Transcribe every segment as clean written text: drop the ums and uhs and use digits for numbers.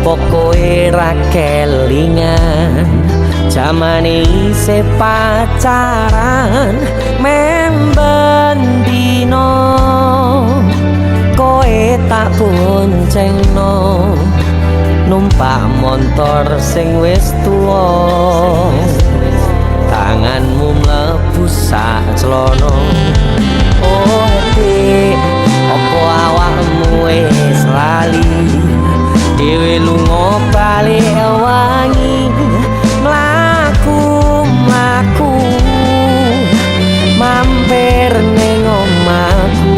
Opo kowe ra kelingan jamane isih pacaran memben dino kowe tak boncengno numpak montor sing wis tuwa, tanganmu mlebu sak celana. Oh Dik, opo awakmu wis lali dhewe lunga balik wangi mlaku mlaku mampir ning omahku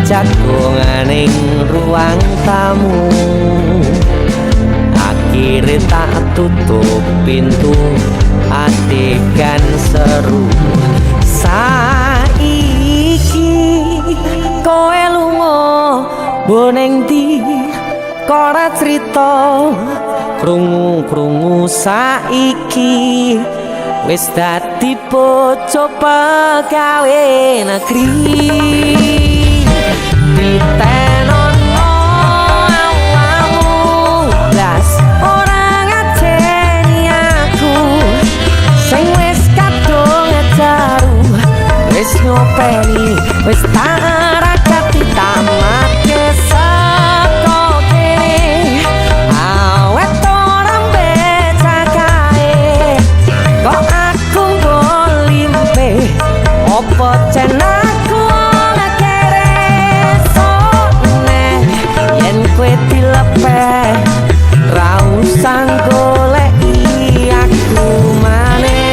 jagongan ning ruang tamu. Akhire tak tutup pintu adegan seru. Saiki kowe lunga mbo ning ndi kok ora crita, krungu-krungu saiki wis dadi bojo pegawe negeri. Ditenono awakmu blas ora ngajeni aku sing wis kadung ngejaru, wis ngopeni wis tak rakati tamatke saka kene awet ora mbecakae kok aku mbok opo cen aku ngekere sone yen kowe dilepeh ra usah goleki aku maneh.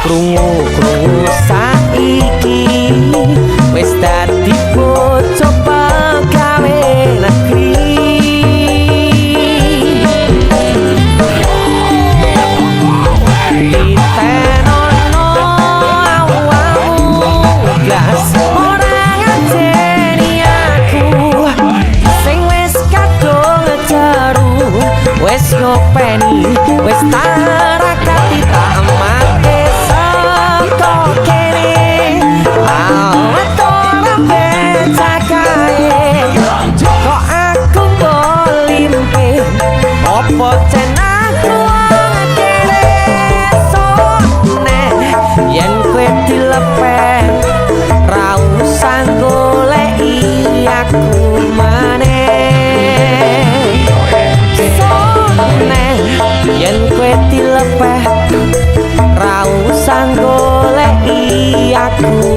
Krungu-krungu saiki wis dadi bojo pegawe negeri. Ditenono awakmu blas ora ngajeni aku sing wis kadung ngejaru, wis ngopeni wis tak rakati tamatke saka kene awet ora becakae kok aku mbok limpe opo cen aku ngekere sone yen kowe dilepeh ra usah goleki aku maneh. Sone yen kowe dilepeh ra usah goleki aku.